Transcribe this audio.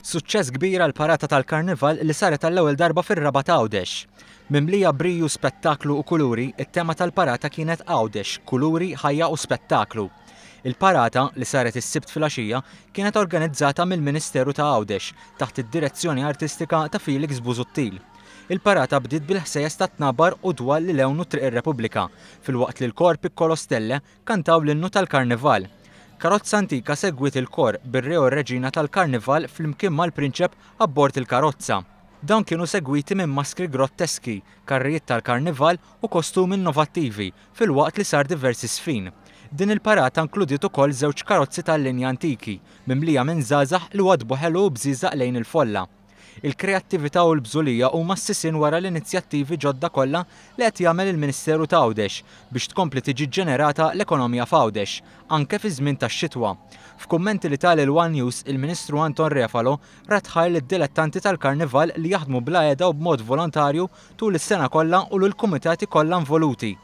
Suċċess kbir għall-parata tal-Karnival li saret għall-ewwel darba fir-Rabat Għawdex. Mimlija briju, spettaklu u kuluri, it-tema tal-parata kienet Għawdex, kuluri, ħajja u spettaklu. Il-parata, li saret is-Sibt filgħaxija, kienet organizzata mill-Ministeru ta' Għawdex taħt id-direzzjoni artistika ta' Felix Busuttil. Il-parata bdiet bil-ħsejjes tat-tnabar u dwal li lewnu Triq ir-Repubblika, filwaqt li l-kor Piccolo Stelle kantaw l-innu tal-Karnival. Karozza antika segwiet il-kor, bir-Re u r-Reġina tal-Karnival flimkien mal-Prinċep abbord il-karozza. Dawn kienu segwiti minn maskri grotteski, karrijiet tal-Karnival u kostumi innovattivi, filwaqt li sar diversi żfin. Din il-parata inkludiet ukoll żewġ karozzi tal-linja antiki, mimlija minn żgħażagħ li waddbu ħelu u bżieżaq lejn il-folla. Il-kreattività u l-bżulija huma s-sisien wara l-inizjattivi ġodda kollha li qed jagħmel il-Ministeru ta' Għawdex biex tkompli tiġi ġġenerata l-ekonomija f'Għawdex, anke fiż-żmien tax-xitwa. F'kummenti li ta lil one News, il-Ministru Anton Refalo radd ħajr lid-dilettanti tal-Karnival li jaħdmu bla heda u b'mod volontarju tul is-sena kollha u lill-kumitati kollha involuti.